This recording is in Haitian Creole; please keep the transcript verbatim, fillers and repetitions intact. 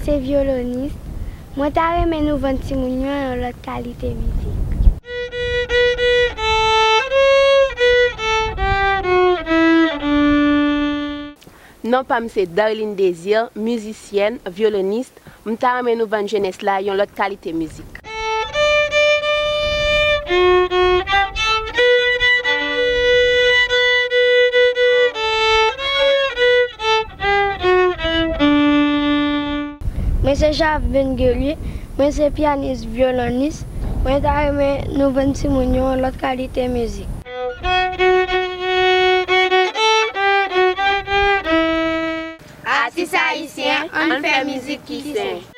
Se vyolonis. Mwen ta renmen nou vann timoun yo yon lòt kalite mizik. Non pa m se Darline Désir, mizisyèn, vyolonis. M ta renmen nou vann jenès la yon lòt kalite mizik. Mwen se Javin Guerrier, mwen se pyanis vyolonis. Mwen ta renmen nou vann timoun yo yon lòt kalite mizik. Atis ayisyen, ann fè mizik ki sen.